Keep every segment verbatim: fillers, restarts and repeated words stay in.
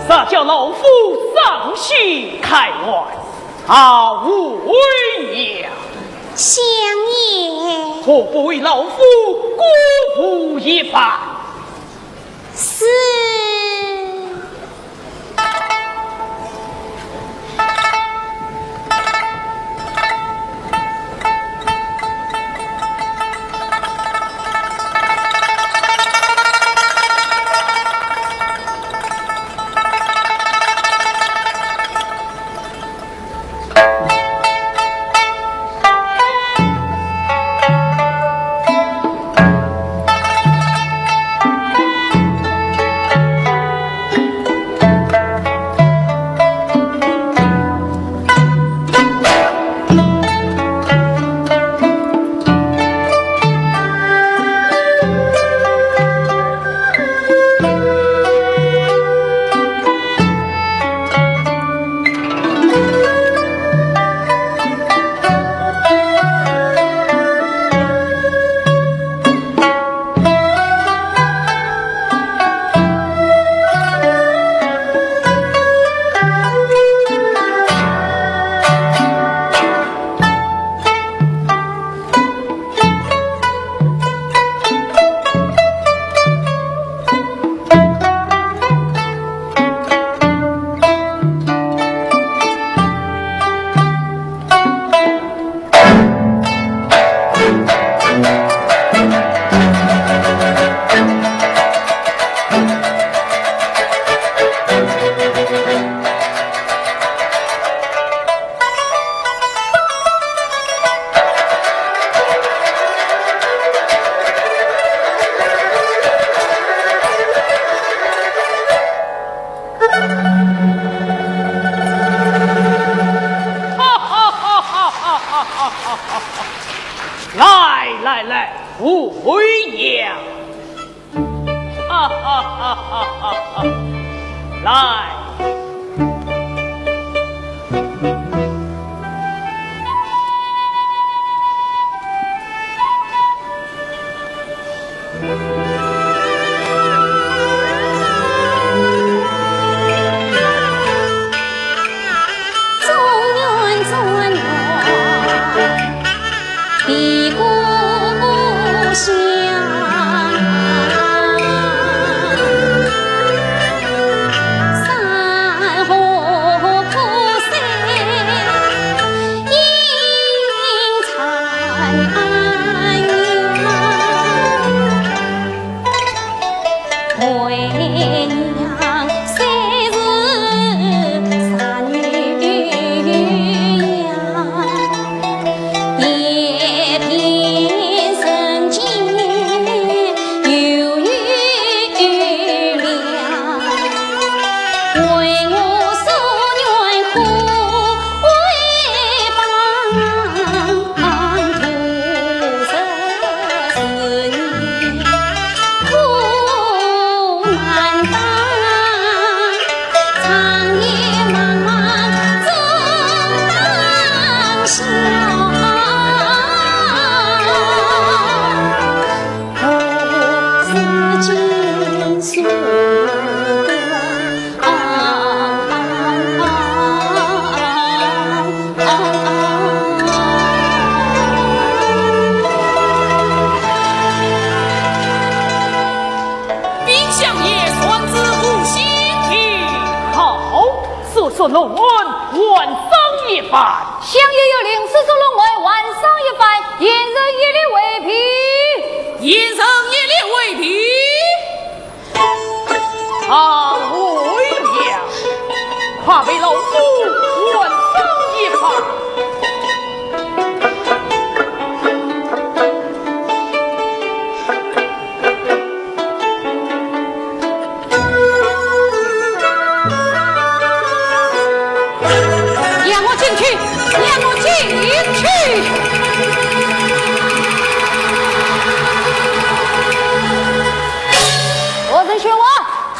这叫老夫上去开案。啊，回娘。相爷。何不为老夫过府一拜？是。 来来来，回娘。 哈哈哈哈哈哈！来。禀相爷，传旨无心听。好，速速弄案，还审一番。相爷有令，速速弄案，还审一番，严人一律回避。严人一律回避。 啊，回娘，快陪老夫还审一番。让我进去，让我进去。何人宣话？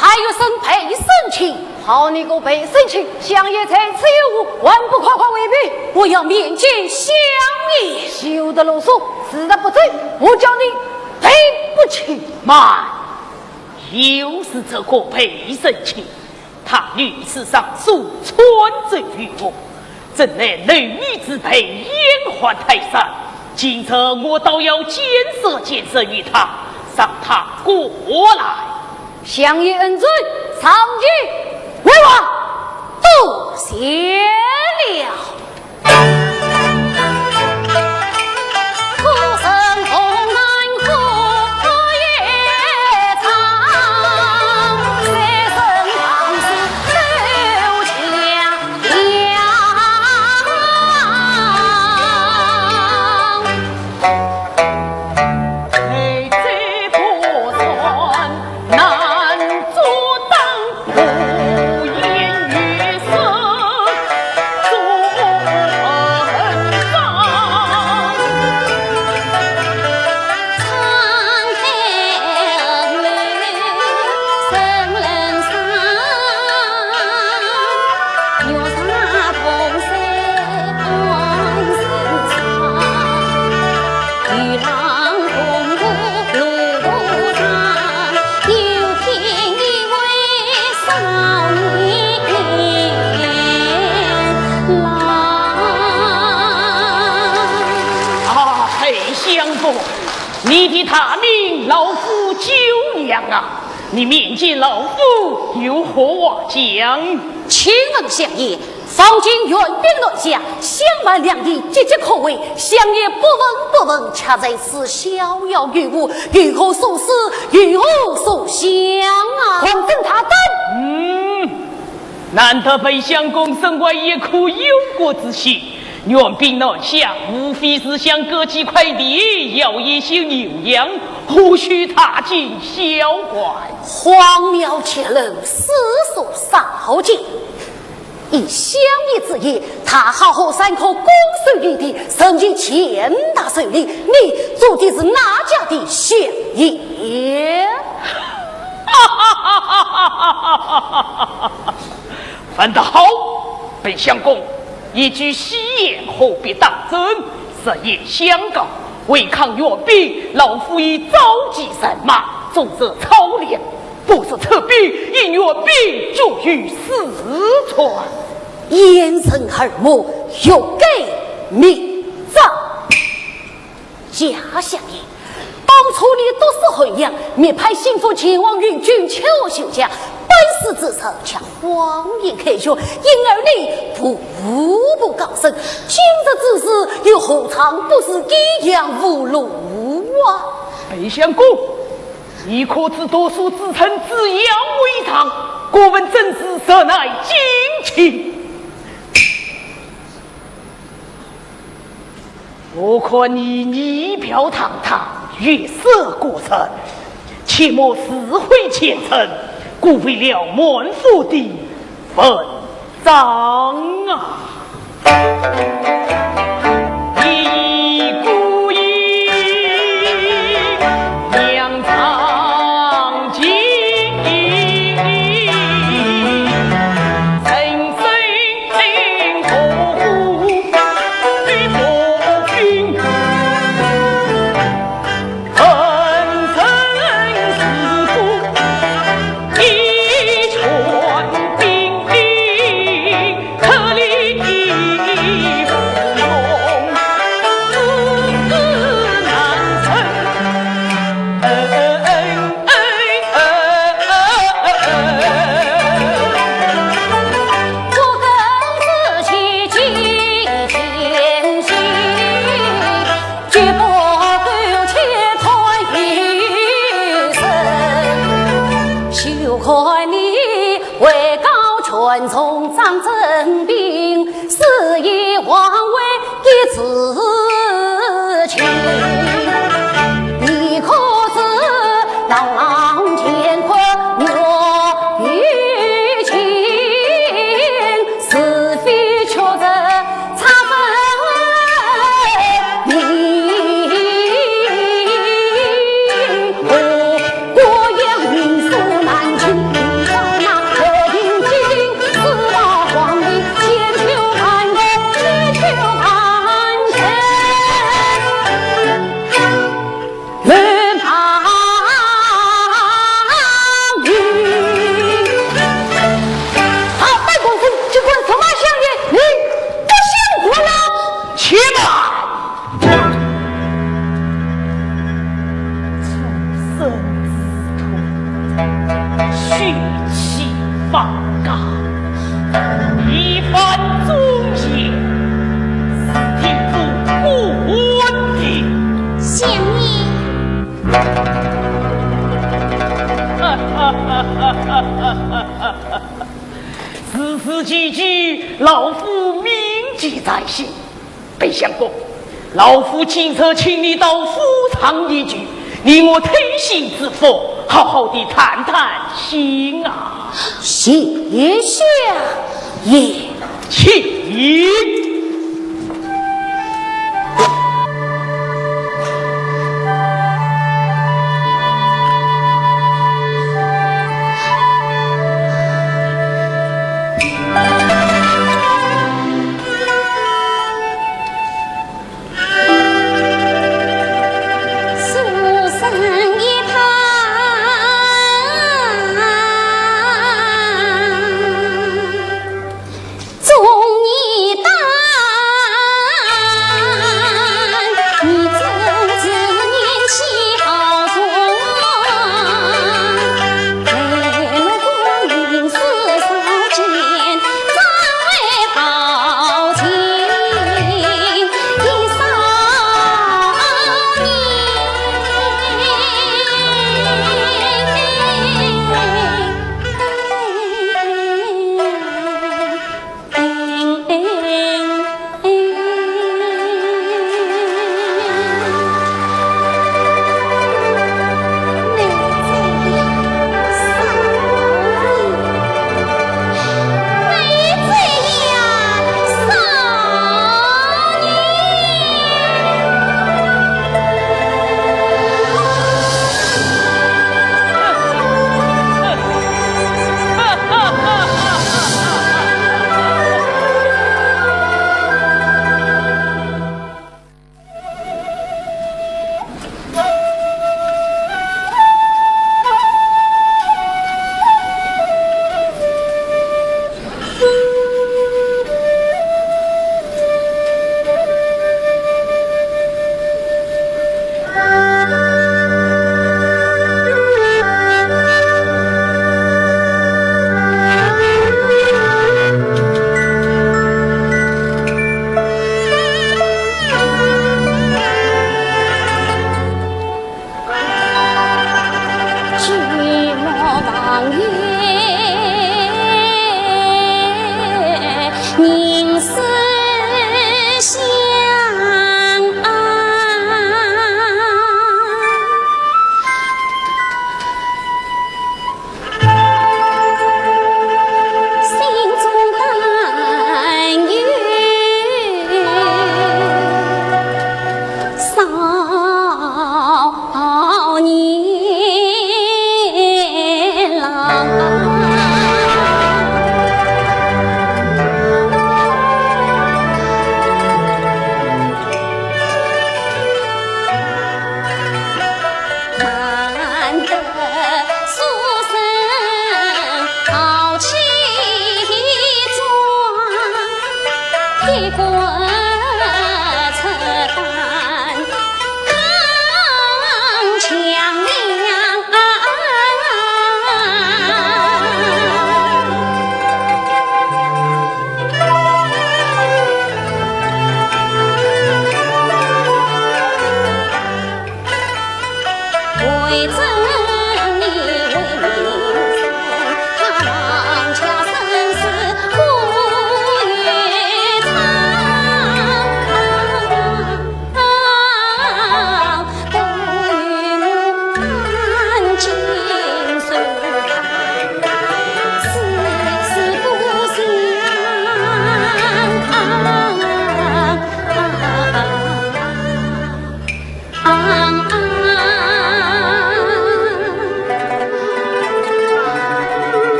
太学生陪审请。好你个陪审请，相爷在此有误，还不快快回避！我要面见相爷。休得啰嗦，事到如今，我叫你赔不起。慢，又是这个陪审请。她女子上所穿着玉服，真乃男女之辈，烟花泰山。今日我倒要见识见识与她，让她过来。相爷恩准，上去。回话。多谢了。啊，黑相公，你的大名老夫久仰啊，你面见老夫有何话讲？请问相爷，方卿援兵南下，襄樊两地岌岌可危，相爷不闻不问，却在此逍遥游步，有何所思，有何所想啊？孔正大胆！嗯，难得本相公身怀一颗忧国之心，援兵南下，无非是想割几块地，要一些牛羊，何须大惊小怪？荒谬之论，世所少见。 依相爷之意，大好河山可攻守一体，人人健达顺利，你做的是哪家的相爷？问得好，本相公，一句戏言何必当真？实言相告，为抗援兵，老夫已召集人马，组织操练， 不时出兵，引援兵，决于四川。掩人耳目，欲盖弥彰。假相爷，当初你毒死汉阳，密派心腹前往援军，求救，本是自首，却谎言开学，因而你步步高升。今日之事，又何尝不是骿阳无路啊？本相公， 你可知多数自称紫阳为上，过问政事，实乃近亲。我看你仪表堂堂，月色过深，切莫自毁前程，辜负了满腹的文 章啊！几句，老夫铭记在心。 白相公，老夫今日请你到府上一聚，你我推心置腹，好好地谈谈心啊。谢相爷。请。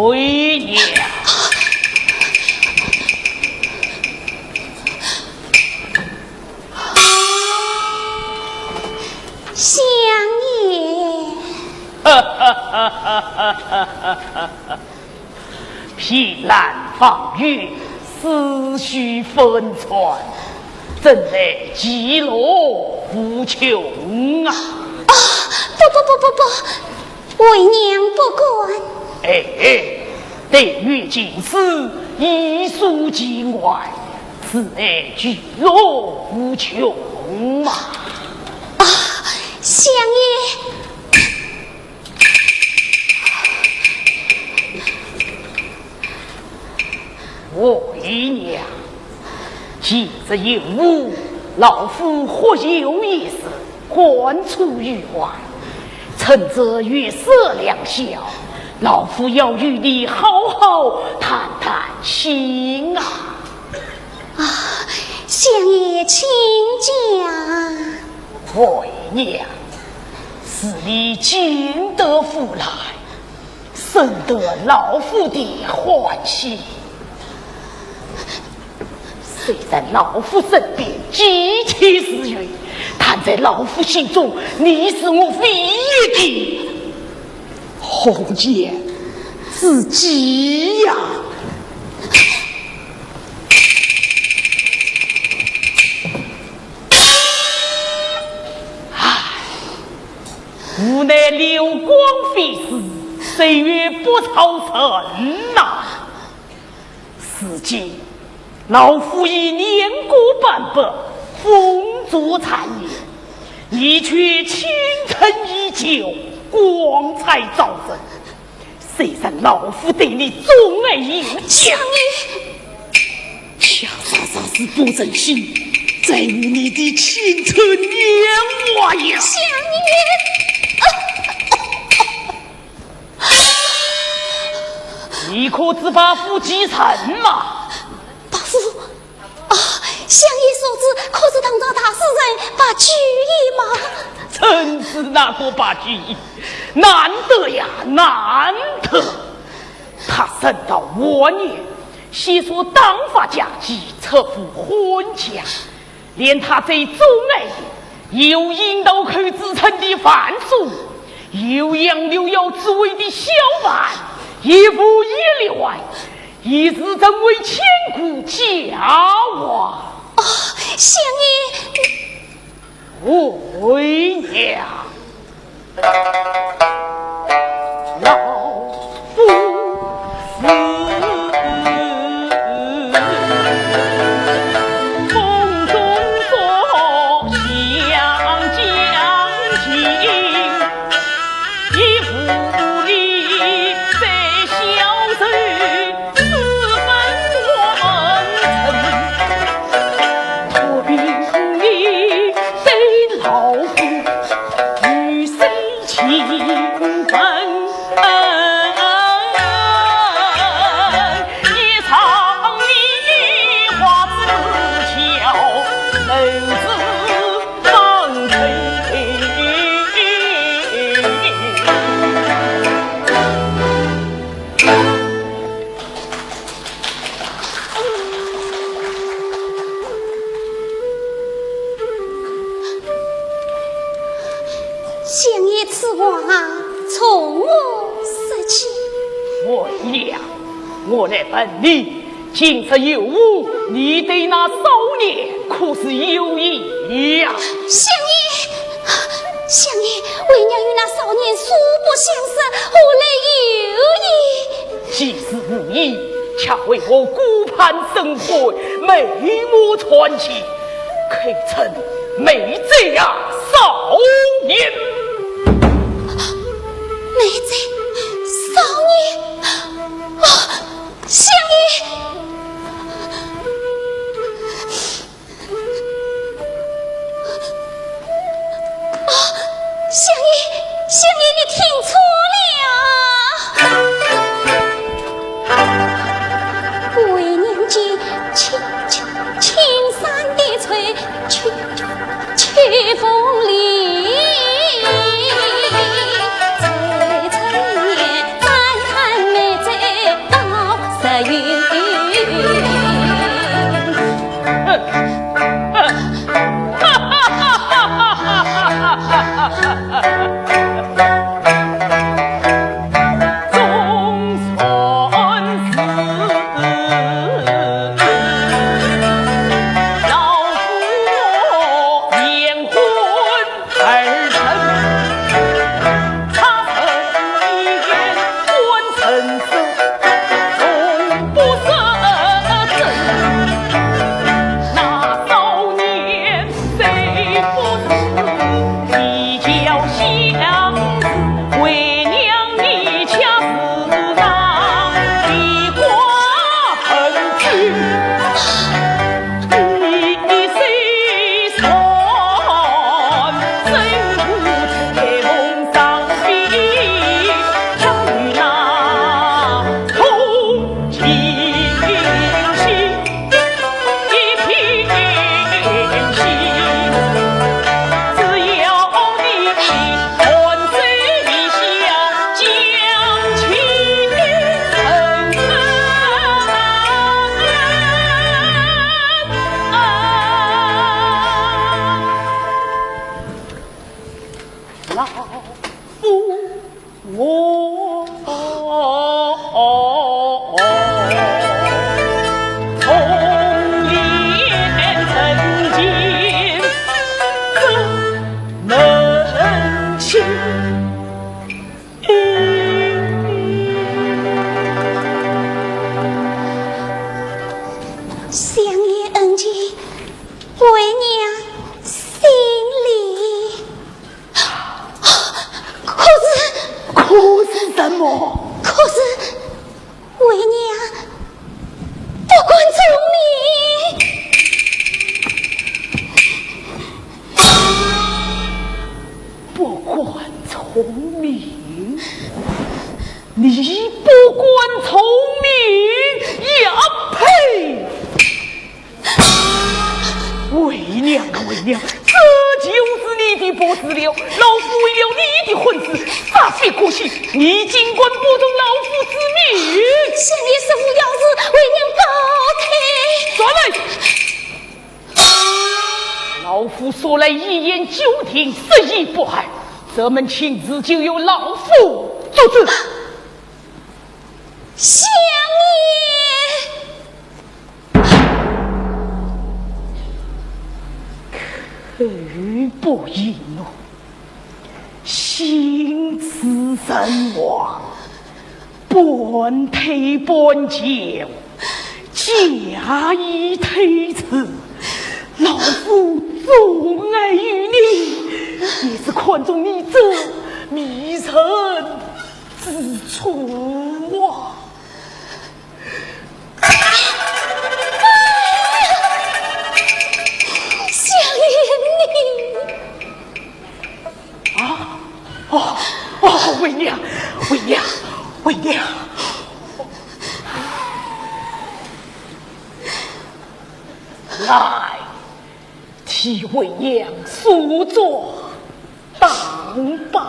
为娘。相爷。凭栏望月，思绪纷乱，怎奈其乐无穷啊！啊，不不不不不， 为娘不敢。哎，对月情诗，一书情怀，此乃聚乐无穷嘛。啊，相爷。 为娘，今日有误，老夫或有一事，感触于怀。趁着月色良宵，老夫要与你好好谈谈心啊。啊，相爷请讲。为娘，是你进得府来， 深得老夫的欢喜。虽然老夫身边极其自由，但在老夫心中，你是我唯一的红颜知己呀。唉， 无奈流光飞逝，岁月不饶人呐。如今，老夫已年过半百，风烛残年，你却倾城依旧，光彩照人。 虽然老夫对你钟爱有加，相爷，却常常是不忍心再与你的青春年华呀。相爷，你可知伯父几人嘛？伯父， 啊，相爷所指，可是唐朝大诗人白居易吗？正是那个白居易，难得呀，难得！他人到晚年，悉数当发家计，出府还乡，连他最钟爱的，有“櫻桃口”之称的范叔，有“杨柳腰”之威的萧范，一无一例外， 一时成为千古佳话。哦，相爷。为娘，老夫是风中作响江琴， 一无力再消愁，四分万层。托凭你对老夫，余生情分。一场你花枝桥，楼子 相爷此话从何说起？为娘，我来问你， 今日有误，你对那少年可是有意呀？相爷，相爷，为娘与那少年素不相识，何来有意？既是无意，且为我顾盼生辉，美梦传情，可曾美哉呀，少年？美哉，少年？啊， 相爷，啊，相爷，相爷，你听错了。为娘见青青青山的翠，秋秋秋风里。老夫我红颜成亲怎能轻？ 相爷恩情，为娘心里。可是，可是什么？可是，为娘不敢从命。不敢从命？ 你不敢从命也配？为娘啊，为娘，这就是你的不是了。老夫为了你的婚事，发笔过去，你竟敢不从老夫之命。相爷，是无要事，为娘告退。转来！ 老夫说来一言九鼎，十言不二，这门亲事就由老夫做主。相爷，口不言语，心似神亡。 半推半就，假意推辞。老夫重爱于你，也是看中你这迷人之处啊。相爷你。 啊，哦，哦，为娘，为娘，为娘。来，替为娘梳妆打扮。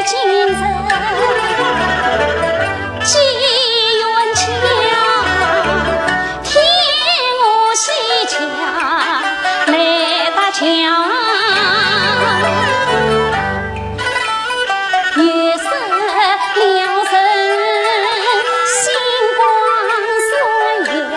今日寄元宵，天下喜庆来打架。月色撩人心光闪耀。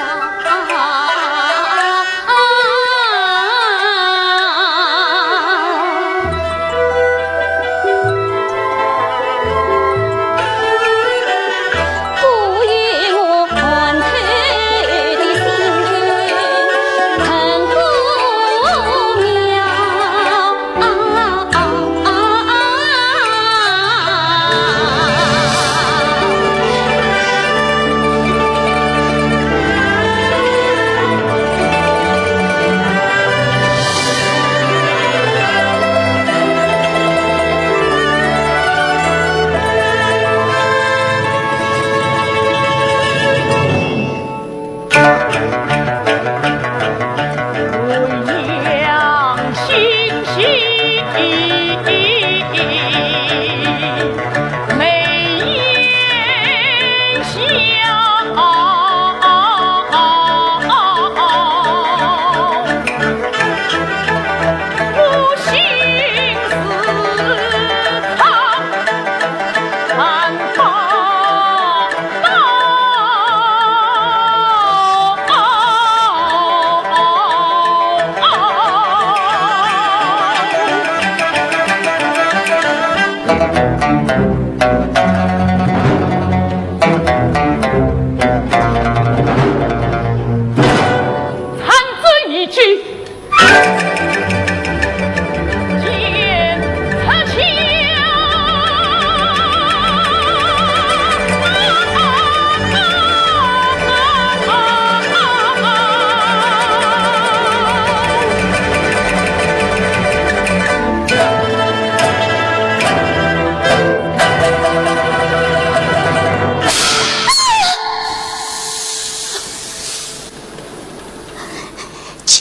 家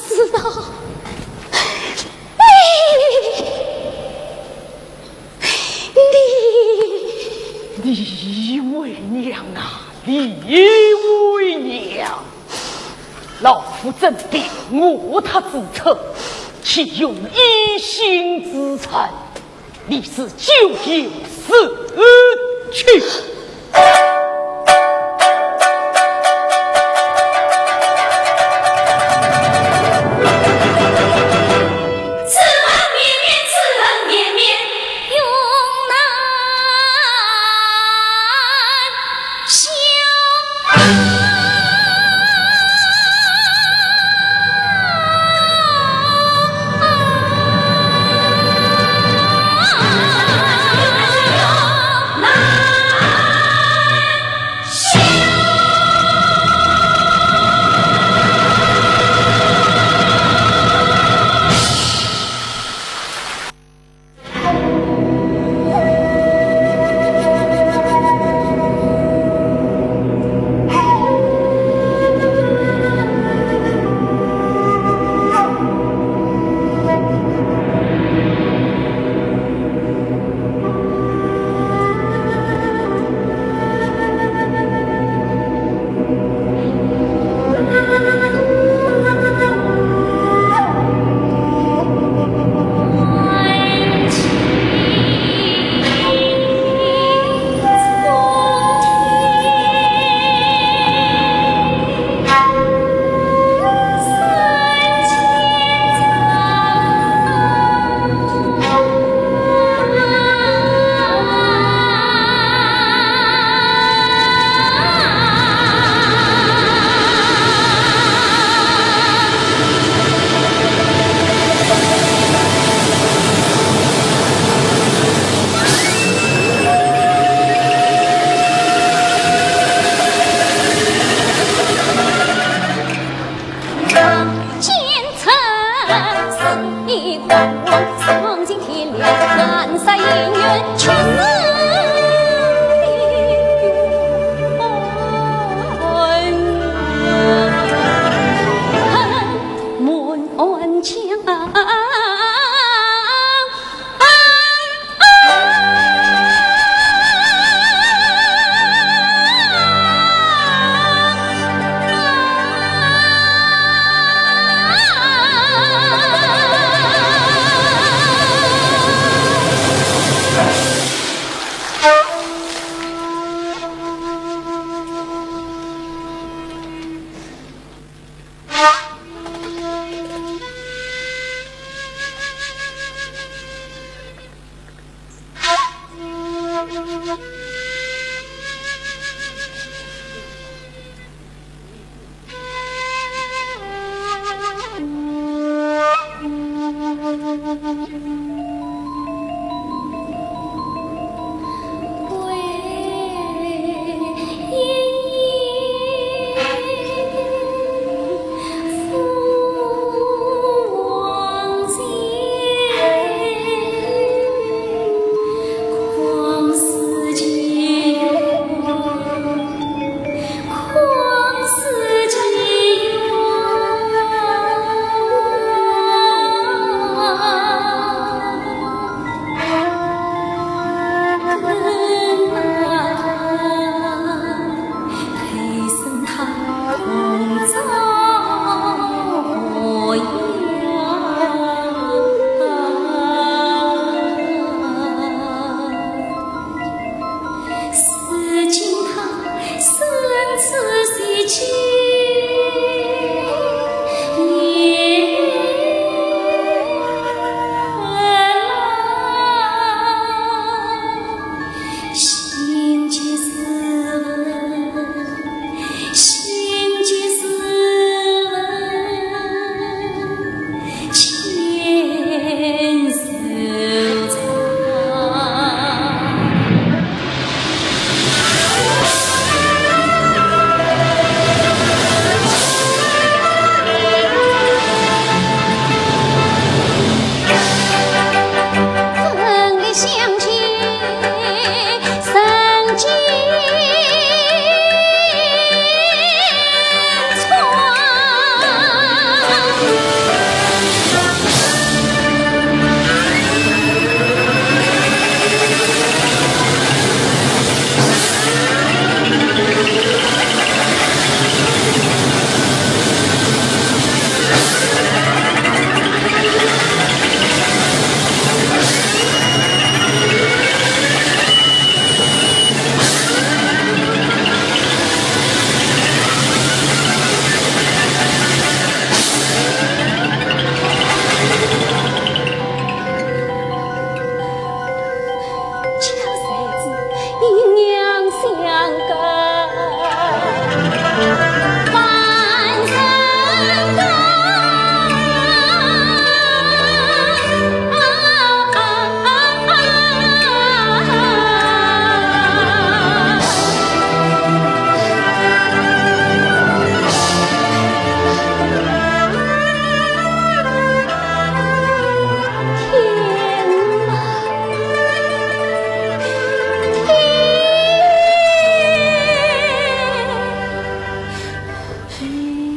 主啊，你，你，李为娘啊，李为娘！老夫怎辨我他之仇，岂有一姓之仇？ 你是咎由自取。此恨绵绵，此恨绵绵，永难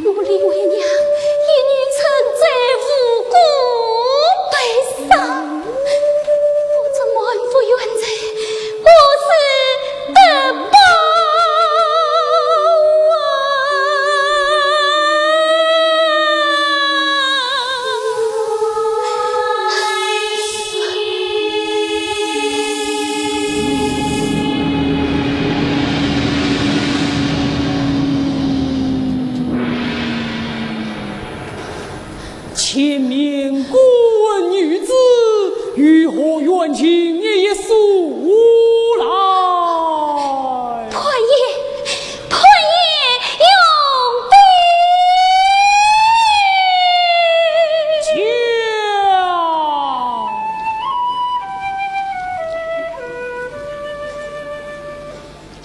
我李惠娘一日沉醉无故悲伤，我这满腹冤仇何时得报啊？请问孤女子，有何冤情一一诉来。潘爷，潘爷，容禀。讲。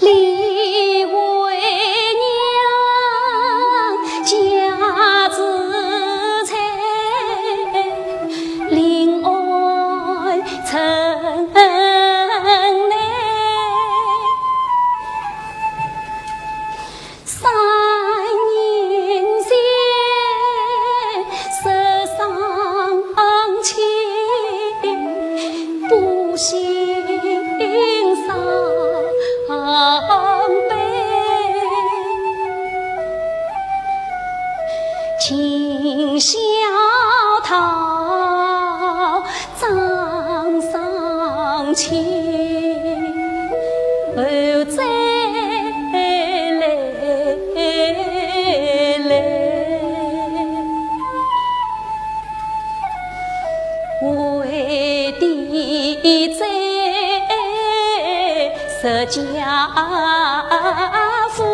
李惠娘家住在临安城内，三年前受伤 亲不幸伤悲，今宵到张上去，后再来。 为的在这家父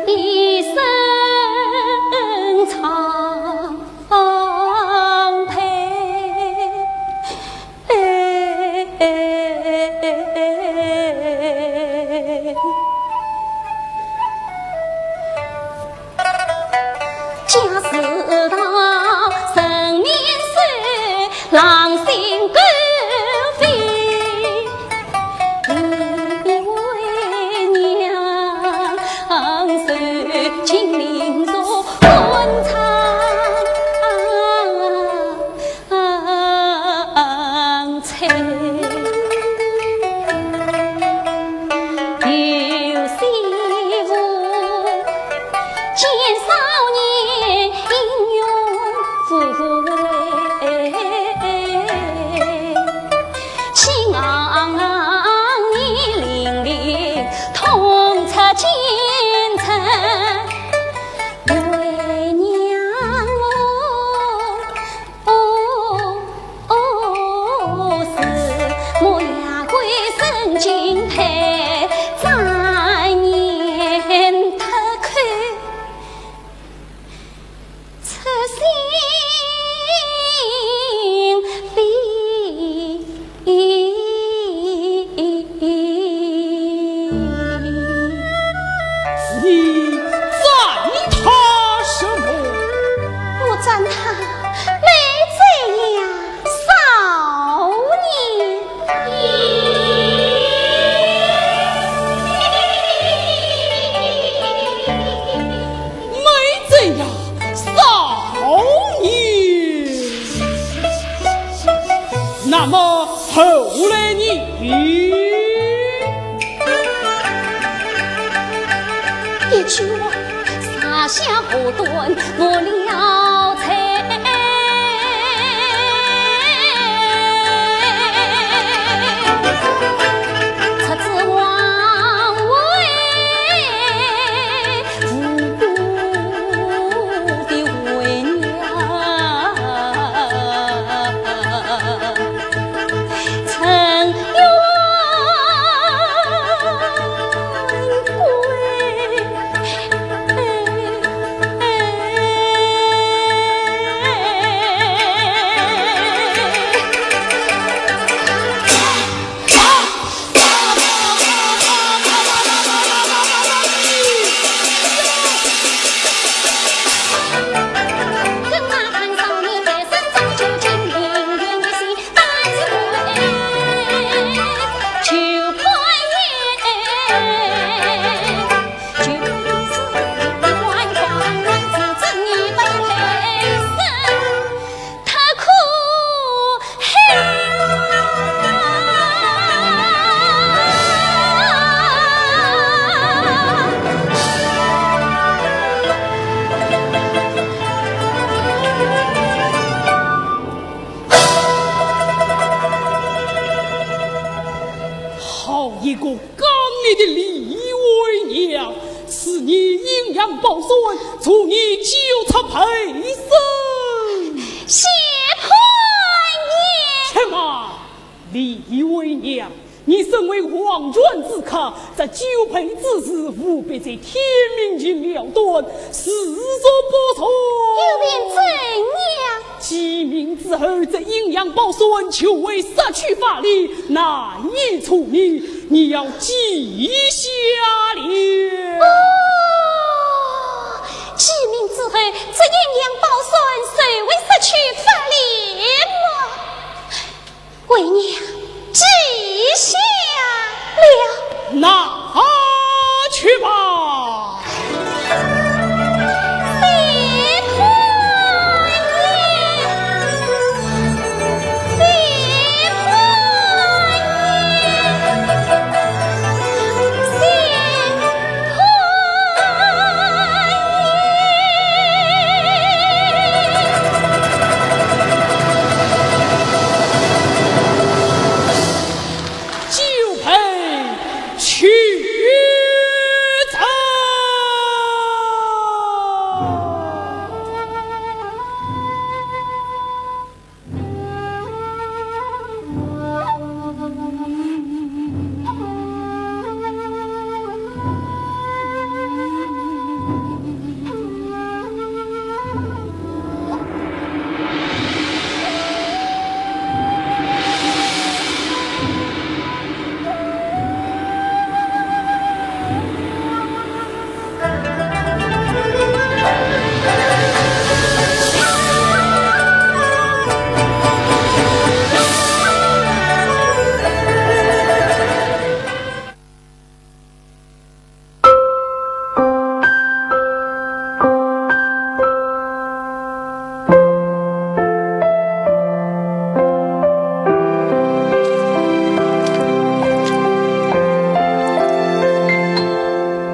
一声长叹。 假使到人面兽，狼心狗肺，李为娘受尽凌辱滚长餐。 有媳妇，见少年英勇无畏，气昂昂面凛凛，痛出奸臣为娘哦。 哦，是我夜归深井台，张雁脱口出心里。 你赞他什么？我赞他没怎样少年。没怎样少年。那么后来呢？ 一句话，撒下祸端我了财。出子王位，无辜的为娘。 好一个刚烈的李为娘，是你阴阳宝孫，助你救出赔身。谢婆娘。且慢，李为娘，你身为黄泉之客，这救赔之事，务必在天明前了断，事若不成，又便怎样？ 鸡鸣之后，这阴阳宝孙就会失去法力，难以处理，你要记下了。哦，鸡鸣之后，这阴阳宝孙就会失去法力么？ 为娘记下了。拿去吧。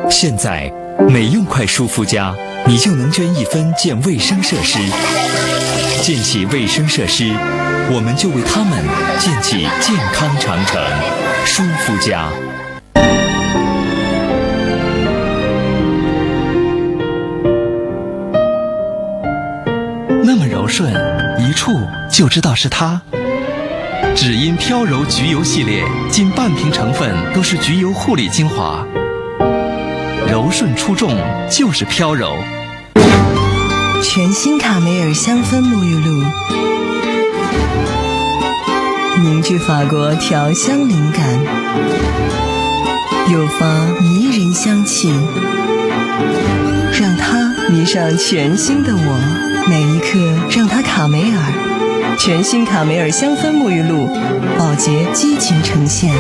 现在，每用块舒肤佳，你就能捐一分建卫生设施。建起卫生设施，我们就为他们建起健康长城。舒肤佳。那么柔顺，一触就知道是它。只因飘柔焗油系列近半瓶成分都是焗油护理精华，柔顺出众就是飘柔。全新卡梅尔香氛沐浴露，凝聚法国调香灵感，诱发迷人香气，让它迷上全新的我。每一刻让它卡梅尔。全新卡梅尔香氛沐浴露，宝洁激情呈现。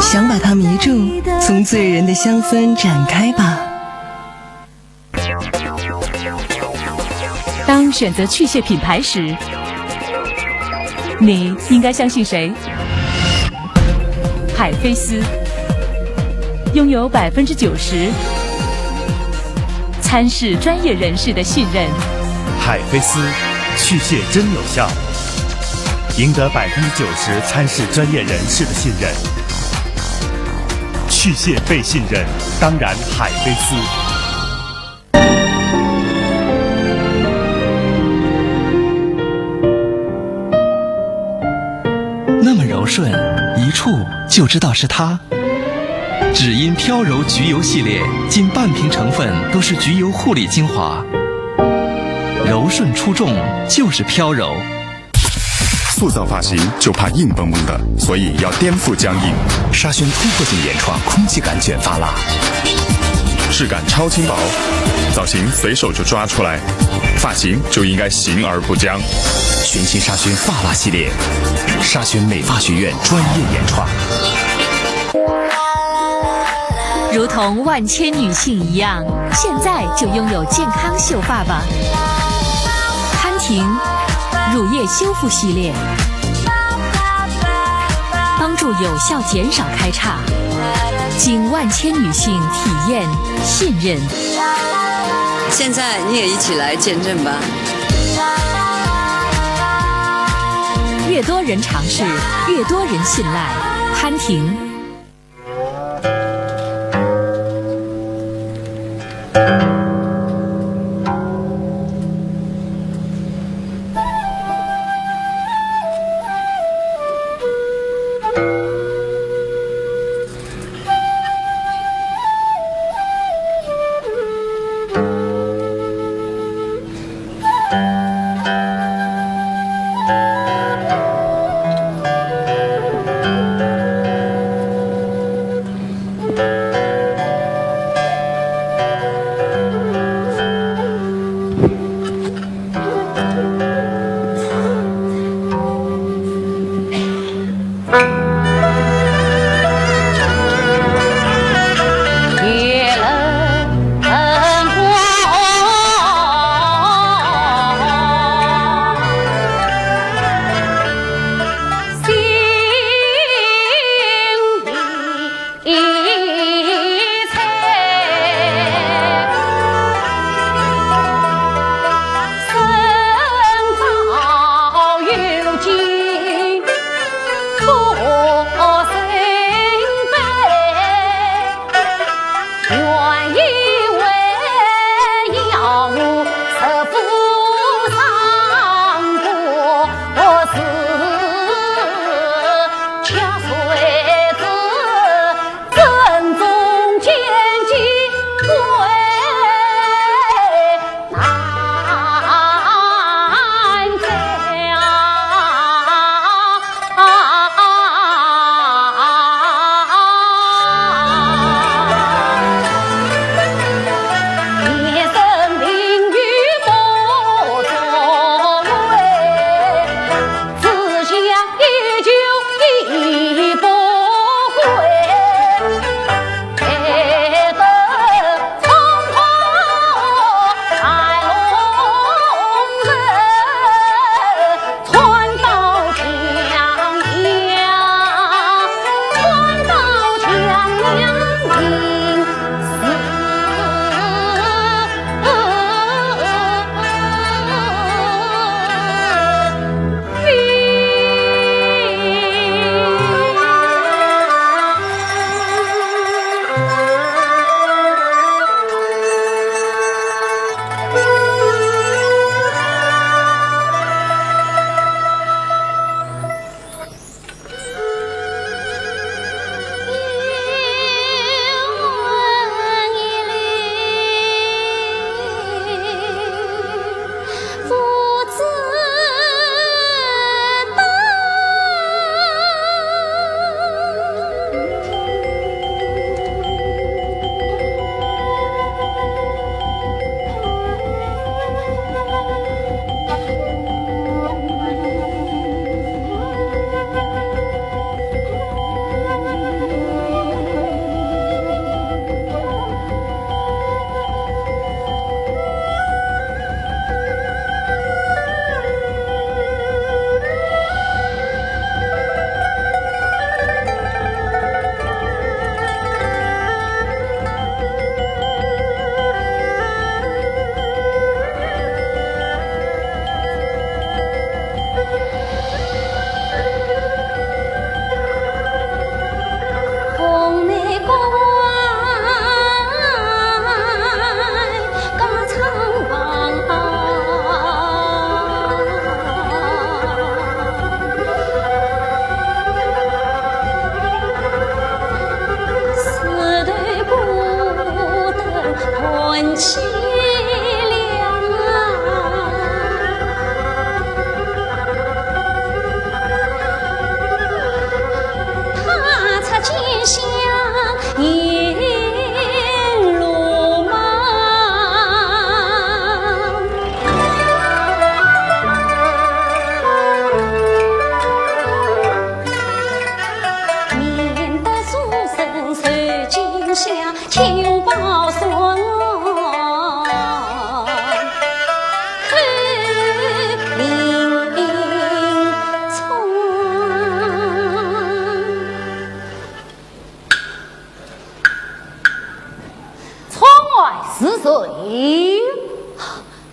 想把它迷住，从醉人的香氛展开吧。当选择去屑品牌时，你应该相信谁？海飞丝，拥有百分之九十参试专业人士的信任。海飞丝，去屑真有效，赢得百分之九十参试专业人士的信任。去屑被信任，当然海飞丝。那么柔顺，一触就知道是它。只因飘柔焗油系列近半瓶成分都是焗油护理精华，柔顺出众就是飘柔。塑造发型就怕硬绷绷的，所以要颠覆僵硬。沙宣突破性原创空气感卷发蜡，质感超轻薄，造型随手就抓出来，发型就应该形而不僵。全新沙宣发蜡系列，沙宣美发学院专业原创。如同万千女性一样，现在就拥有健康秀发吧。潘婷乳液修复系列，帮助有效减少开叉，经万千女性体验、信任。现在你也一起来见证吧。越多人尝试，越多人信赖。潘婷。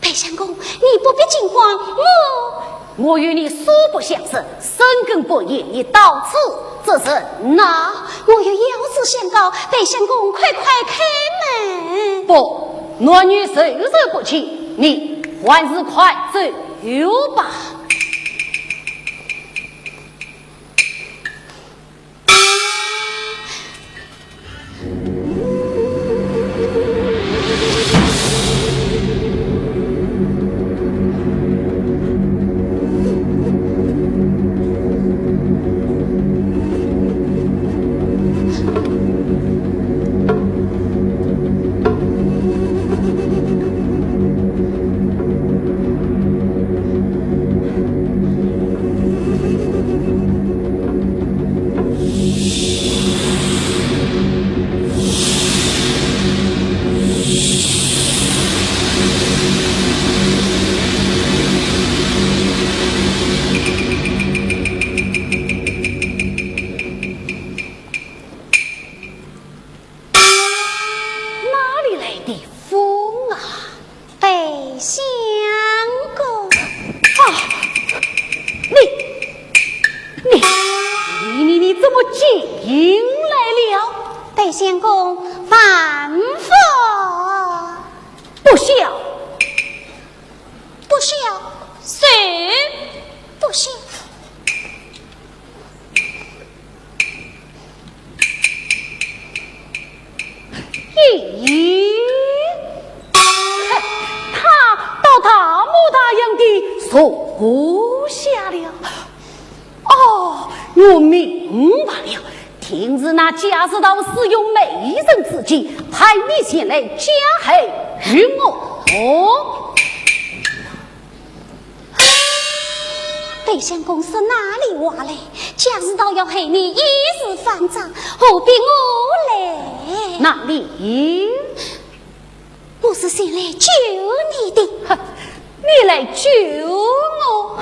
白相公，你不必惊慌，我……我与你素不相识，深更半夜你到此作甚？我有要事相告，白相公快快开门。不，男女授受不亲，你还是快走吧。哪里来的风啊？白相公。啊，你，你，你，你，你怎么进来了？白相公，万福。不孝。不孝，谁不孝？ 咦，哼，他倒大模大样地坐下了。哦，我明白了，定是那贾似道使用美人之计，派你前来加害于我。哦， 白相公说哪里话来？假使道要害你一时慌张，何必我来？哪里？我是前来救你的。哼，你来救我？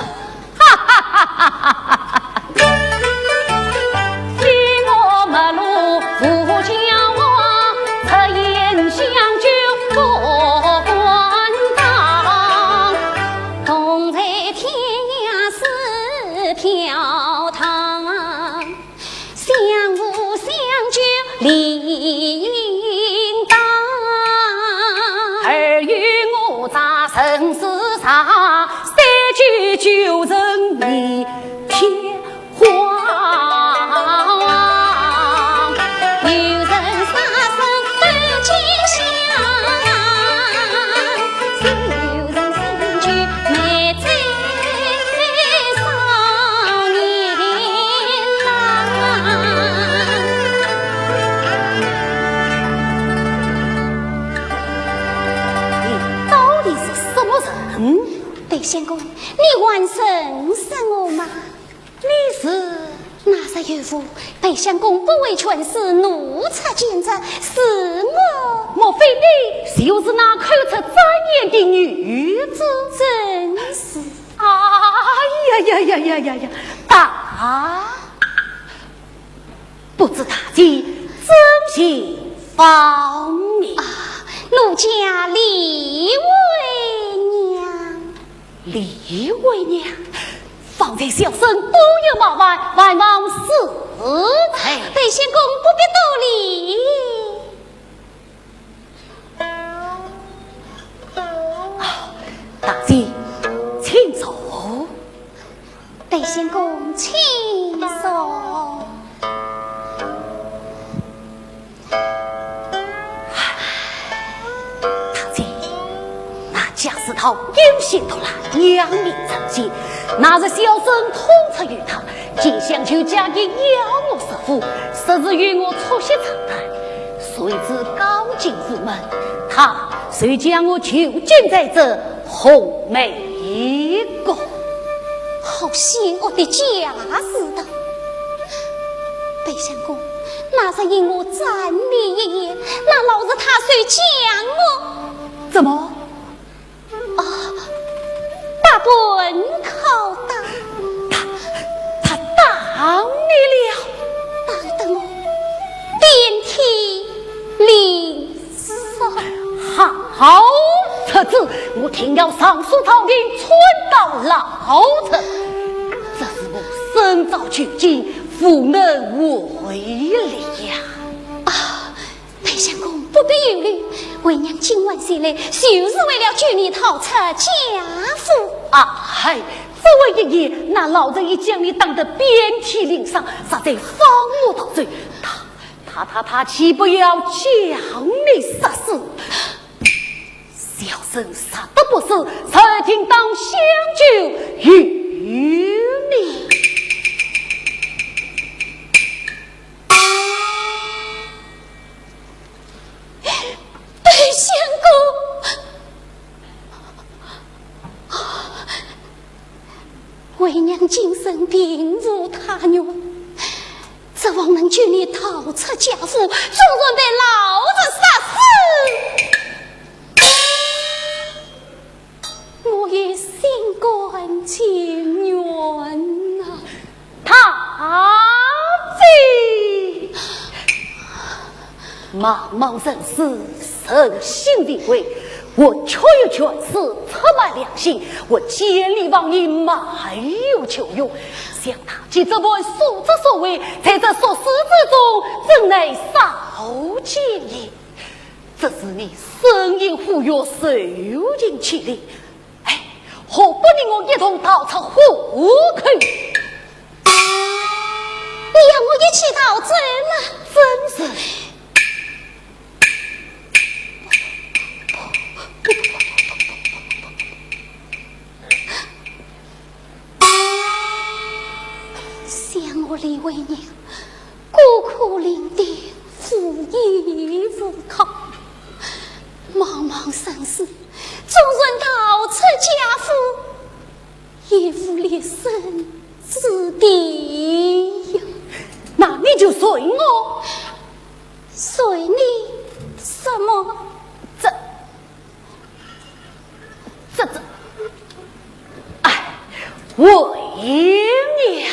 哈哈哈哈哈哈！ 你到底是什么人？白相公，你还认识我吗？ 你是？那日有误，白相公不为权势，怒出奸贼，是我。莫非你就是那口出真言的女子？正是。哎呀呀呀呀呀呀！大，不知大姐尊姓芳名？啊，奴家李为娘。 李为娘，方才小生多有冒犯，还望恕罪。白相公不必多礼。啊，大姐，请坐。白相公，请坐。 大姐，那贾似道有心毒辣，扬名成姓，那日小生痛出于他，竟相求嫁给姚某首富，说是与我促膝长谈，谁知刚进府门，他就将我囚禁在这红梅 一个。好险恶的贾似道！白相公，那日因我赞你一言，那老贼他就将我……怎么？啊，百般拷打。他，他打你了？打得我遍体鳞伤。好，到尚书朝廷，传到老臣，这是我身遭绝境，无能为力呀。啊，白相公不必忧虑，为娘今晚前来，就是为了救你逃出贾府。啊，嗨，这位爷爷，那老臣已将你打得遍体鳞伤，实在放我逃走。他，他，他，他岂不要将你杀死？ 小生杀得不死，朝廷当相救于你。白相公，为娘今生并无他愿，指望能救你逃出贾府，总算被老贼杀死，我也心甘情愿呐。大姐，茫茫人世，人心未归， 我缺一全是出卖良心，我千里望你卖友求荣，想大姐这番所作所为，在这俗世之中，怎奈少见也。只是你身应虎穴，受尽牵连，哎，何不你我一同逃出虎口？你要我一起逃走吗？真是。 想我李为娘，孤苦伶仃，无依无靠，茫茫人世，总算逃出贾府， 也无立身之地呀。那你就随我。随你什么？这，这，这，哎，为娘。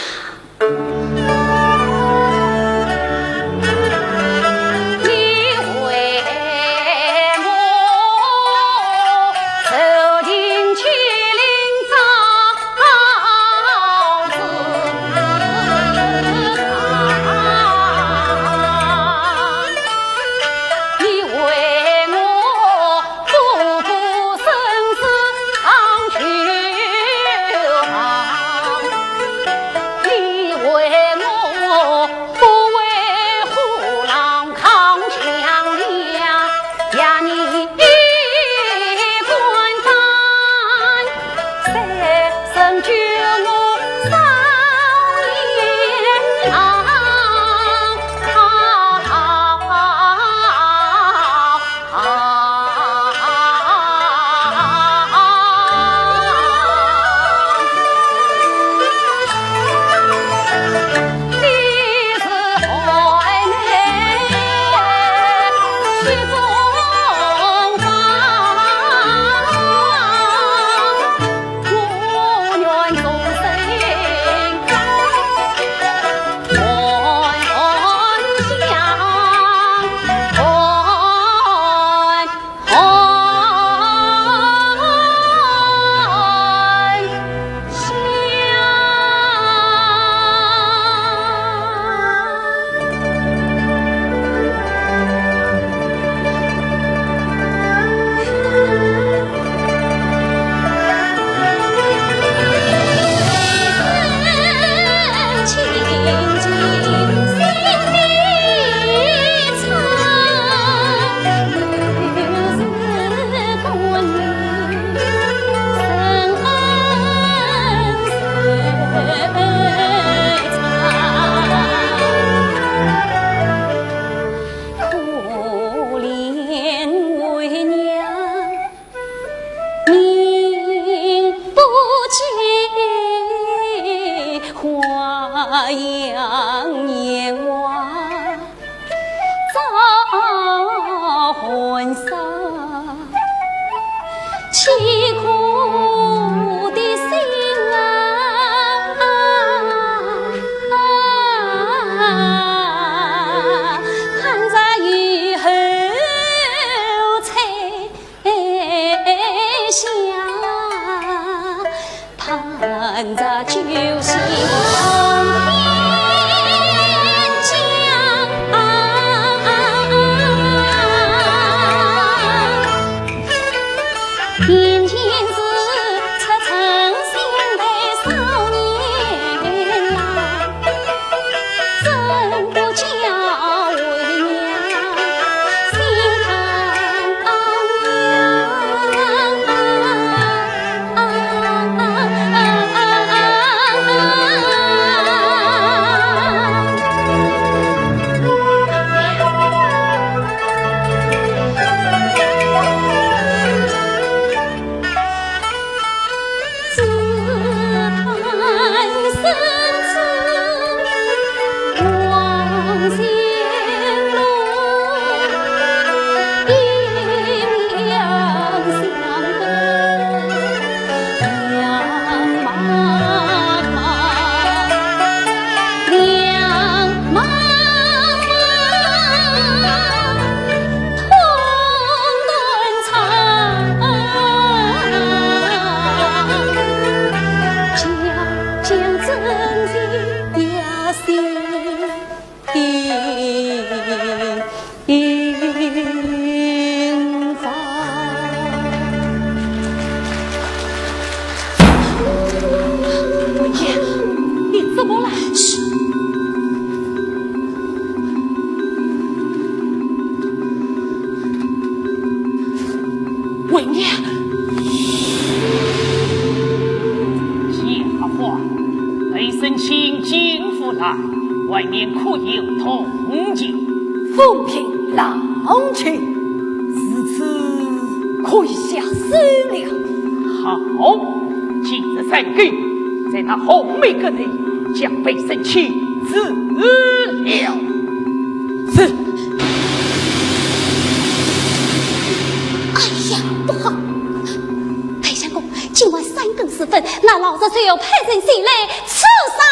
外面可有动静？风平浪静，如此可以下手了。好，今日三更，在那红梅阁内将裴生请辞了。是。哎呀，不好！ 大相公，今晚三更时分，那老贼就要派人前来刺杀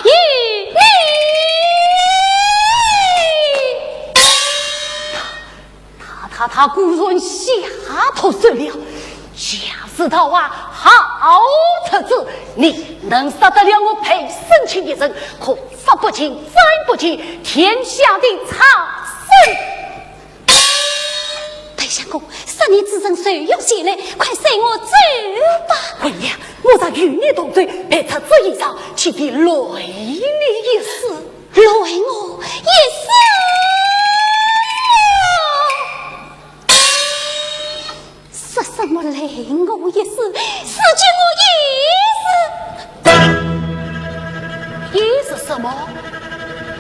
于你。他，他，他果然下毒手了。假使他还好出子，你能杀得了我裴生卿一人，可杀不尽、斩不尽天下的畜生。 大相公，杀你之人就要前来，快随我走吧。红娘，我若与你同走，被贼追上，岂非累你一世？累我一世？说什么累我一世？是救我一世。 一世什么？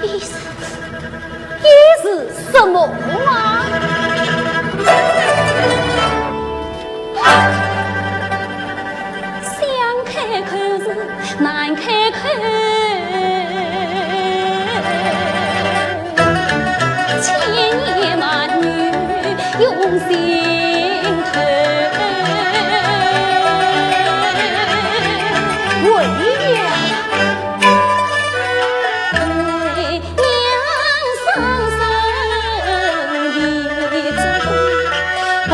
一世，一世什么啊？想开口是难开口，千言万语 涌心头。为娘。为娘伤心一种，不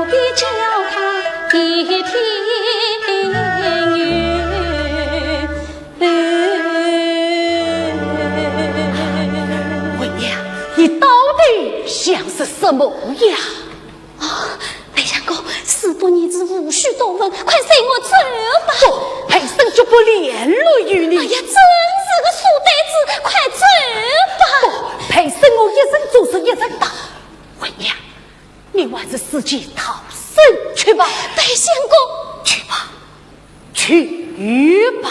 必叫她一天云。 为娘，你到底想些什么呀？哦，梅相公，事不宜迟，无需多问，快随我走吧。不，裴生绝不联络于你。哎呀，真是个书呆子，快走吧。不，裴生我一人做事一人当。为娘， 你还是自己逃生去吧。梅相公，去吧，去吧。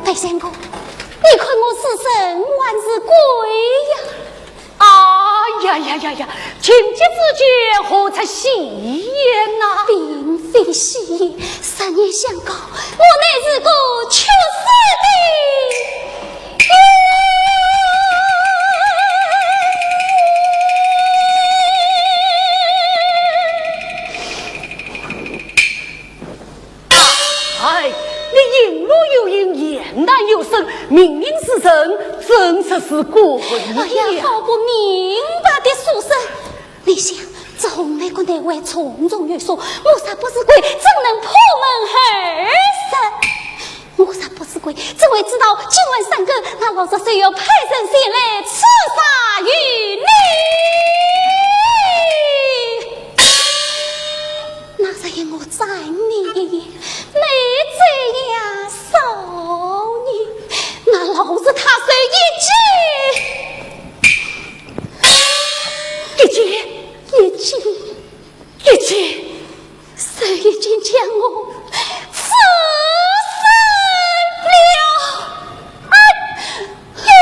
梅相公，你看我是人还是鬼呀？啊呀呀呀呀！情急之间何出戏言呐？并非戏言，实言相告，我乃是个屈死的 哎，你隐露有隐，言淡有深，明明是人，怎说是鬼呀？哎呀，好不明白的书生！你想，这红梅阁内外重重有锁，我若不是鬼，怎能破门而入？ 我若不是鬼，怎会知道今晚三更那老贼就要派人前来刺杀于你？那日夜我斩你一夜，你怎样杀你？那老贼他手一举，一举，一举。 一举，手已经将我刺死了。哎呀！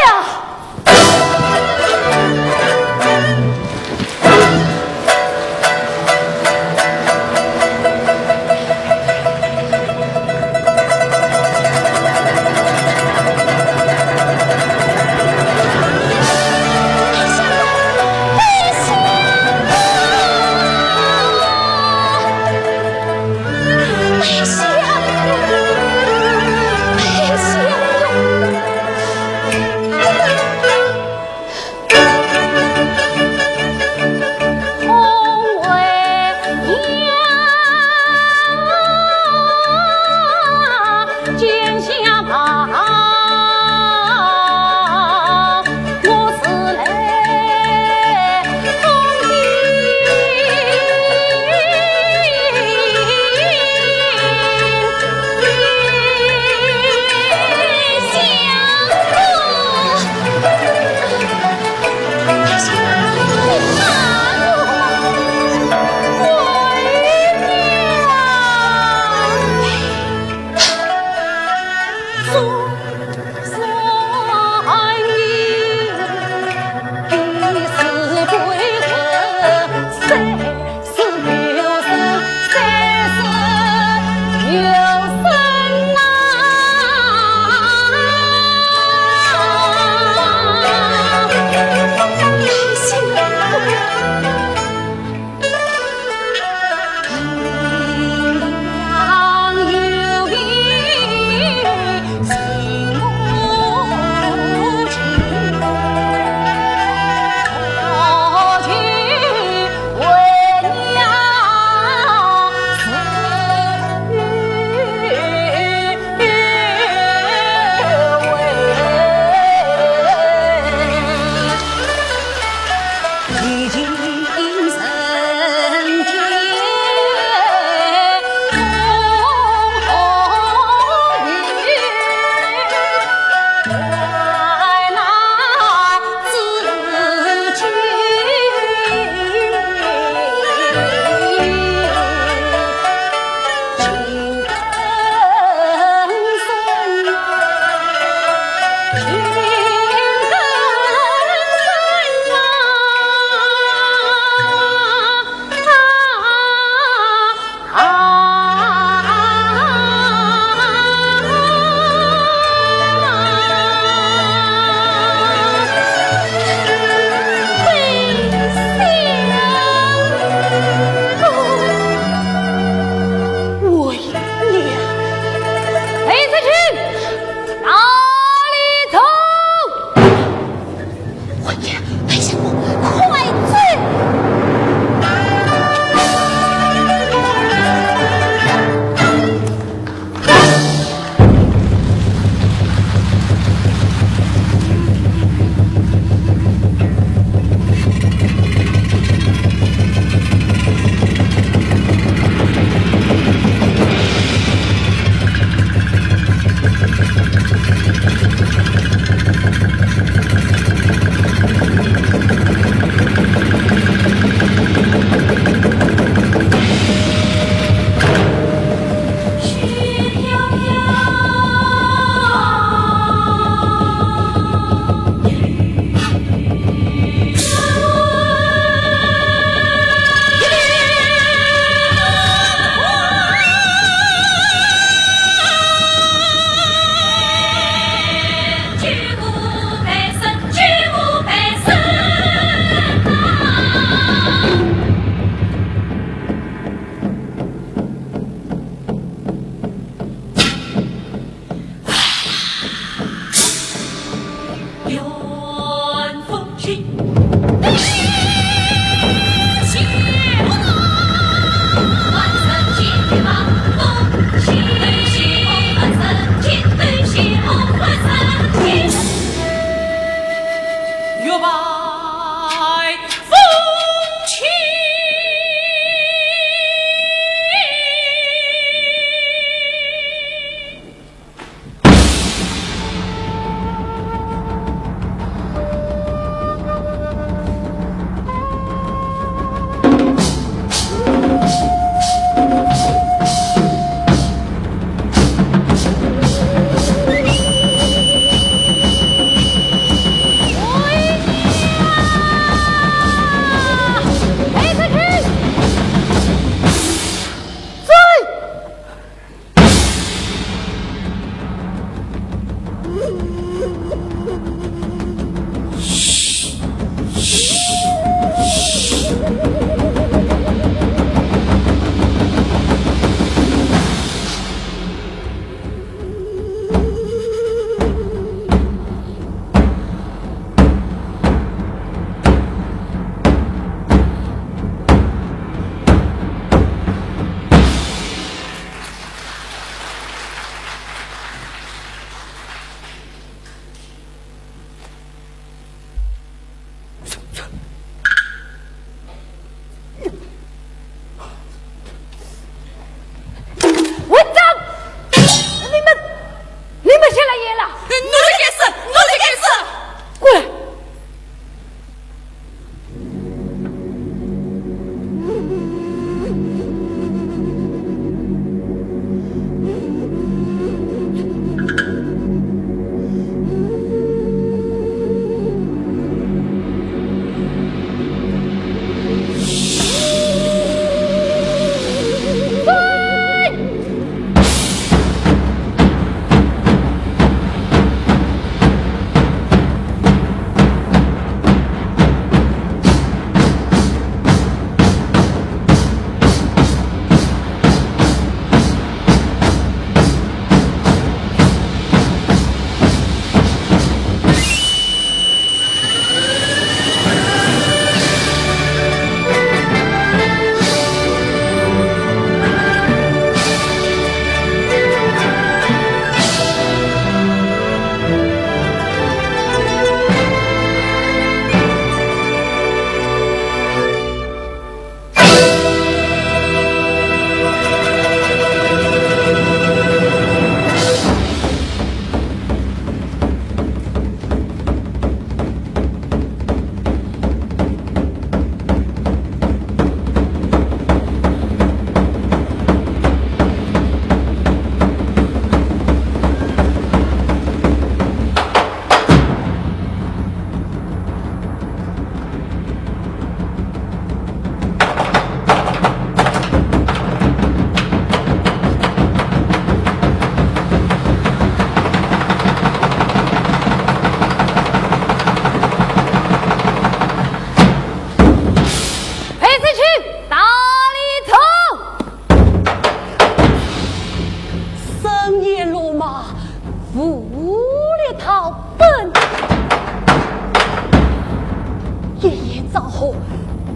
好，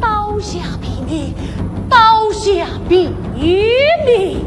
刀下毙命，刀下毙命！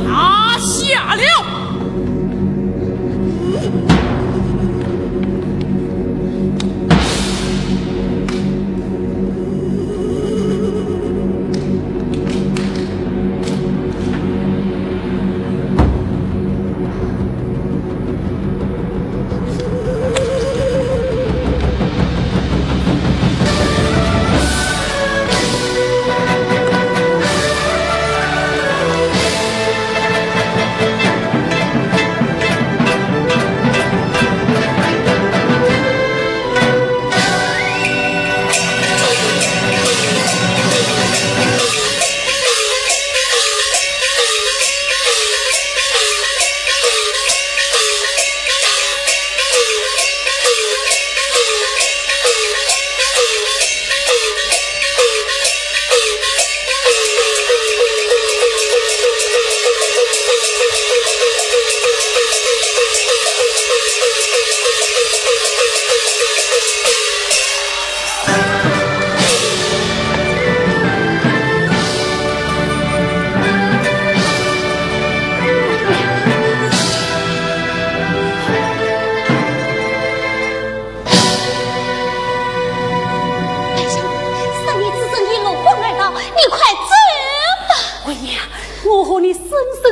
拿下了！白相公，三年之争已落荒而逃，你快走吧。桂娘，我和你生生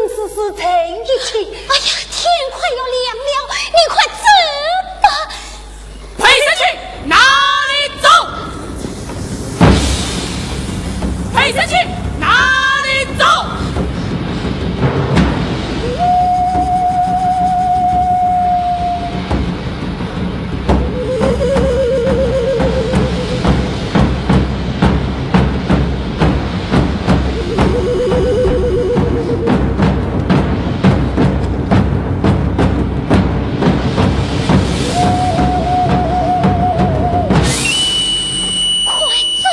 世世在一起。哎呀，天快要亮了，你快走吧。 裴三清，拿你走！裴三清，拿你走！快走！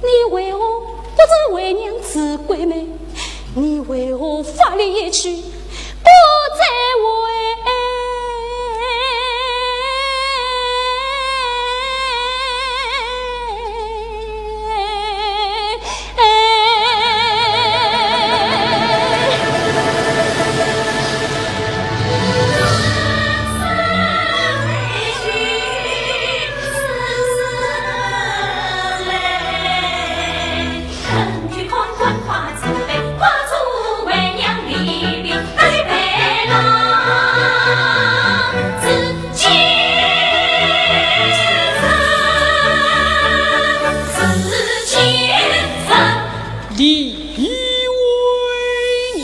你为何不知为娘之过呢？你为何发了一句不再回？李为娘。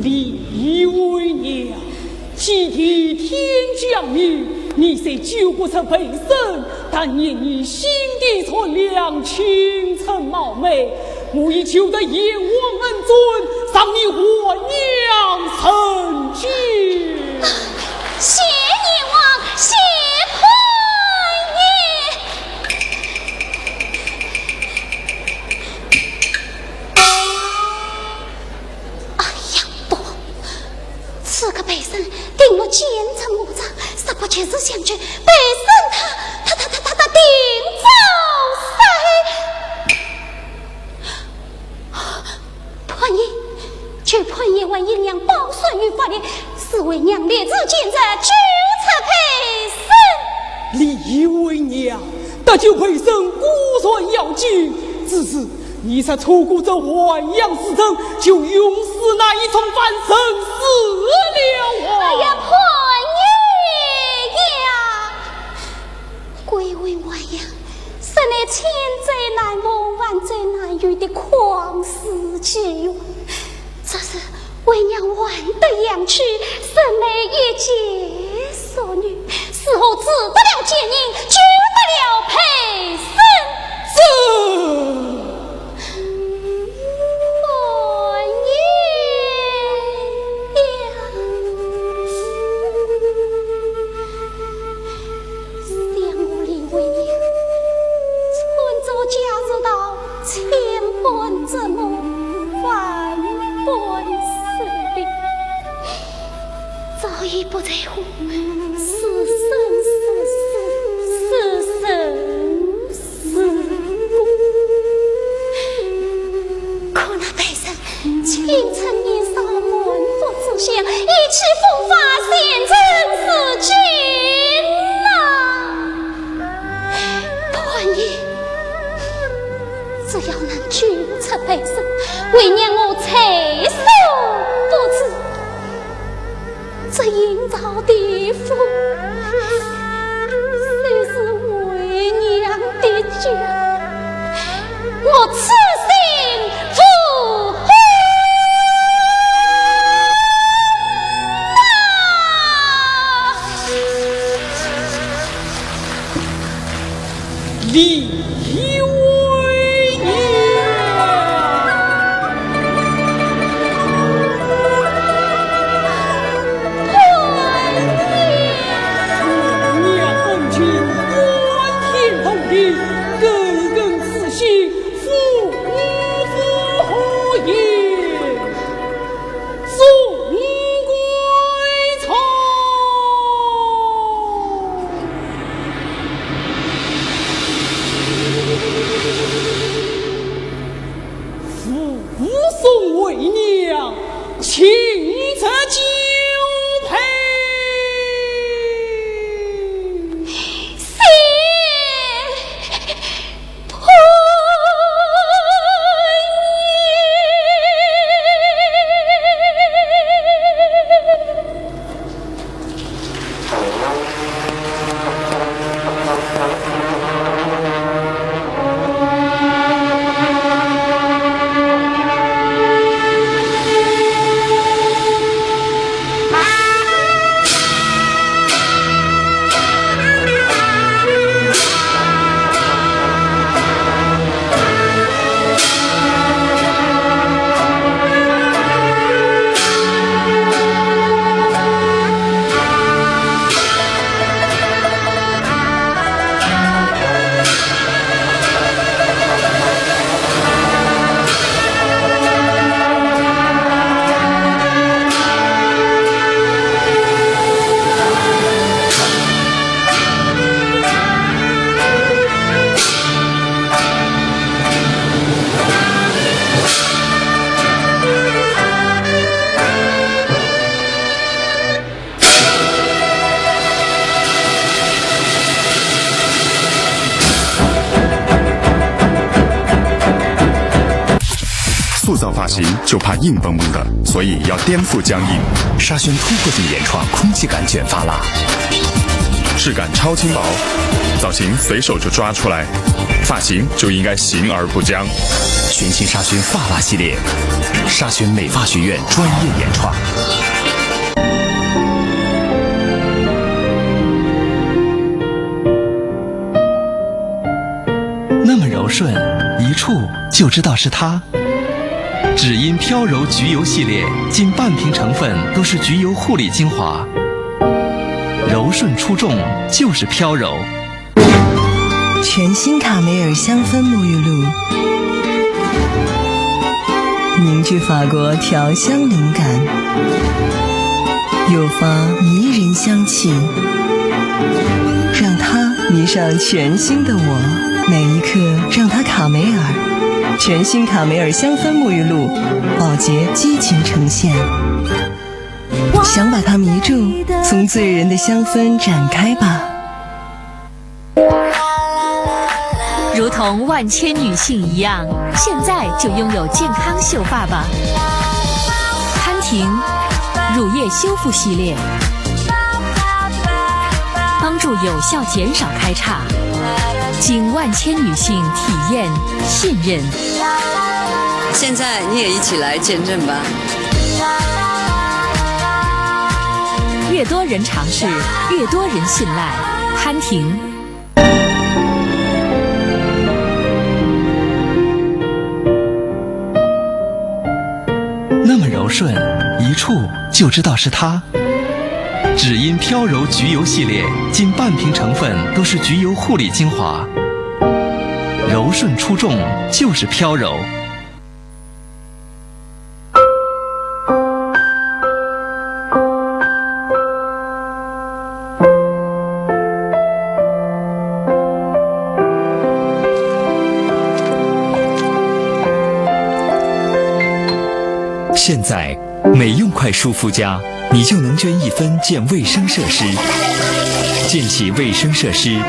李为娘，既然天将命，你虽救不出陪生，但念你心地善良，青春貌美，我已求得阎王恩准，赏你还娘人间。谢阎王，谢潘爷。哎呀，不，此刻陪生定会奸臣恶将，若不及时相救，陪生他，他，他，他，他，他定遭杀害。 潘爷，求潘爷为为娘保守御法令，使为娘立此奸贼，救出陪生。李为娘，搭救陪生固然要紧，只是你若错过这还阳时辰，就永世难以重返人世了啊！哎呀，潘爷呀！ 贵为还阳，实乃千载难逢、万载难遇的旷世奇遇。只是为娘还得阳气，身为一介俗女，如何治得了奸人，救得了陪生？这 我也呀，想我李为娘，春秋价值到千般折磨，万般失礼，早已不在乎是生是死，是生 是。可那陪生青春年少，满腹志向，意气风发，前程似锦呐！潘爷，只要能救出陪生，为娘我在所不辞。 这阴曹地府，虽是为娘的家，我此生无听着就配。谢。塑造发型就怕硬绷绷的，所以要颠覆僵硬。沙宣突破性原创空气感卷发蜡，质感超轻薄，造型随手就抓出来，发型就应该形而不僵。全新沙宣发蜡系列，沙宣美发学院专业原创。那么柔顺，一触就知道是它。只因飘柔焗油系列近半瓶成分都是焗油护理精华，柔顺出众就是飘柔。全新卡梅尔香氛沐浴露，凝聚法国调香灵感，诱发迷人香气，让它迷上全新的我。每一刻让它卡梅尔。全新卡梅尔香氛沐浴露，宝洁激情呈现。想把它迷住，从醉人的香氛展开吧。如同万千女性一样，现在就拥有健康秀发吧。潘婷乳液修复系列，帮助有效减少开叉，经万千女性体验信任。现在你也一起来见证吧。越多人尝试，越多人信赖。潘婷。那么柔顺，一触就知道是它。只因飘柔焗油系列近半瓶成分都是焗油护理精华，柔顺出众就是飘柔。 现在，每用块舒肤佳，你就能捐一分建卫生设施。建起卫生设施，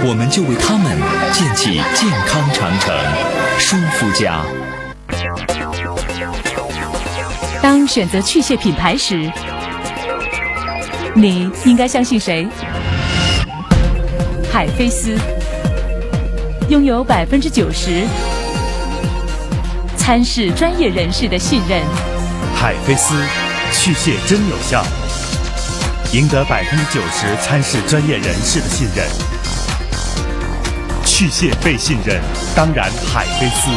我们就为他们建起健康长城。舒肤佳。 当选择去屑品牌时，你应该相信谁？海飞丝，拥有百分之九十参试专业人士的信任。海飞丝，去屑真有效，赢得百分之九十参试专业人士的信任。去屑被信任，当然海飞丝。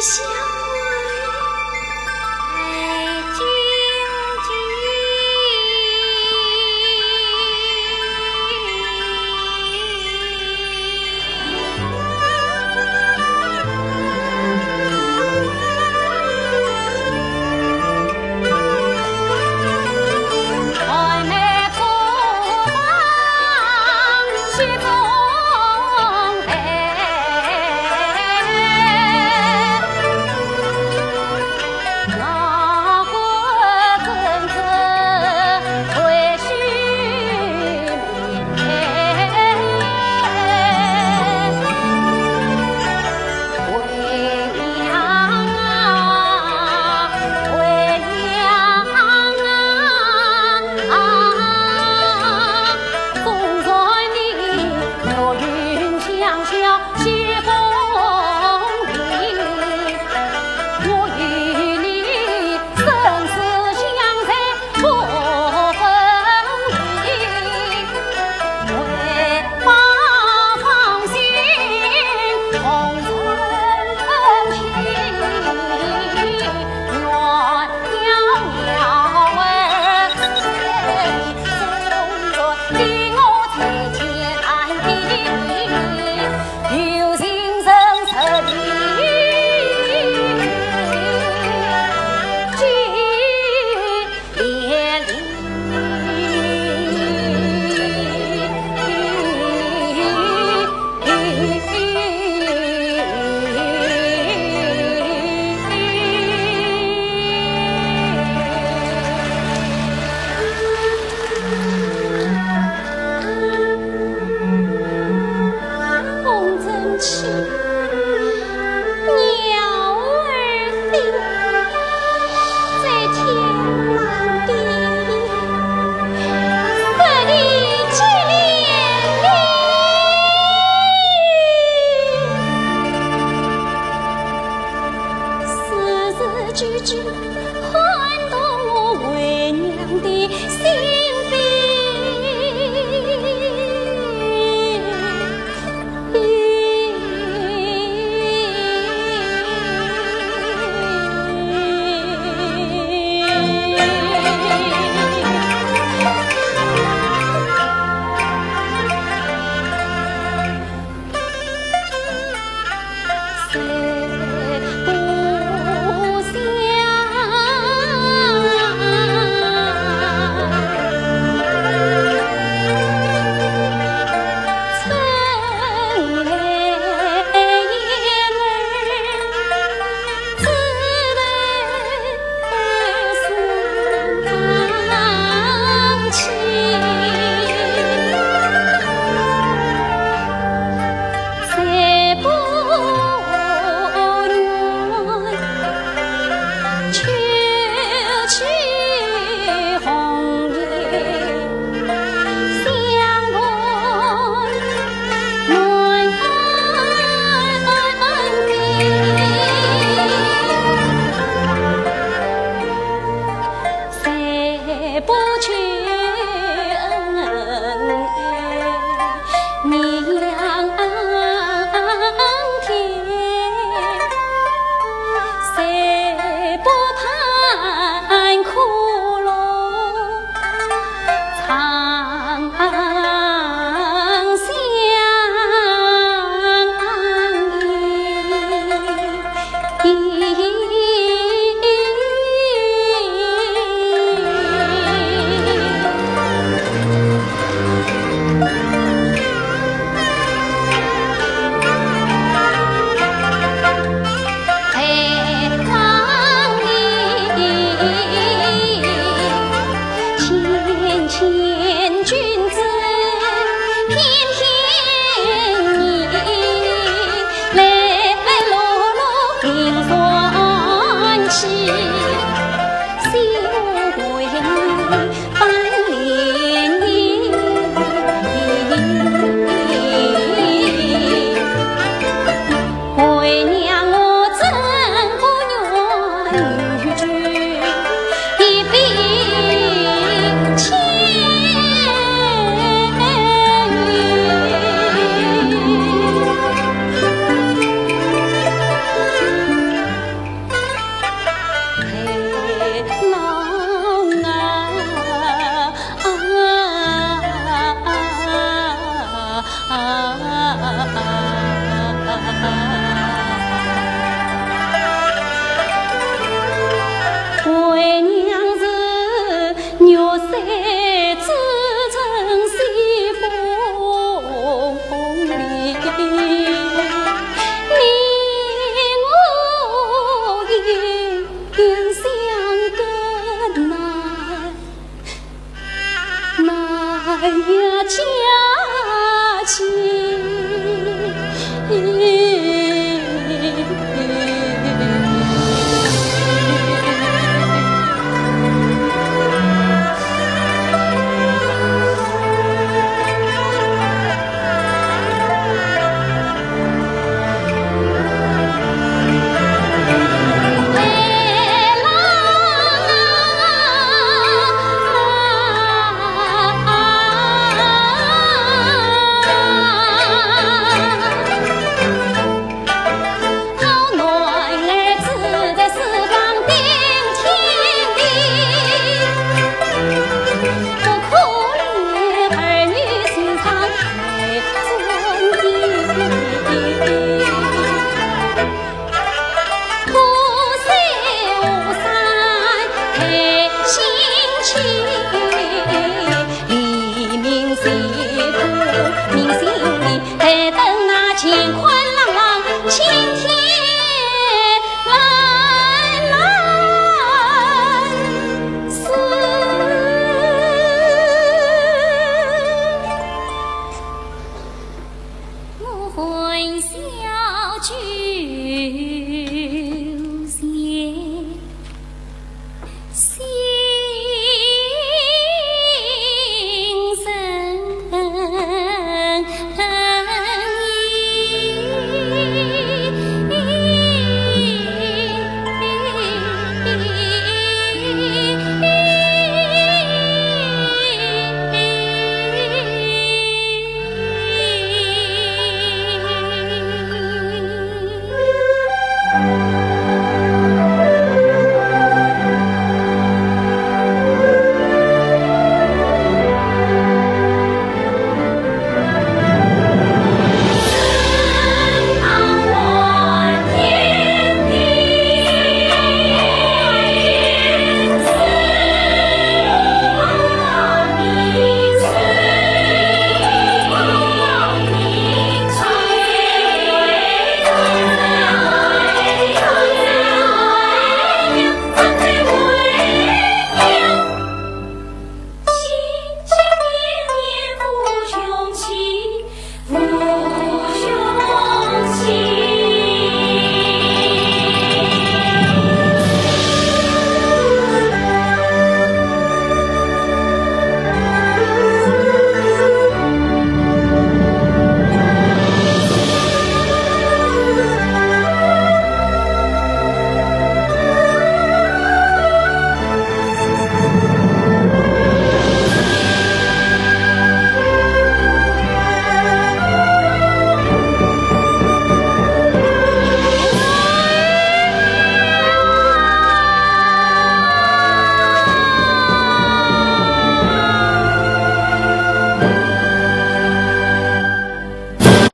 相会。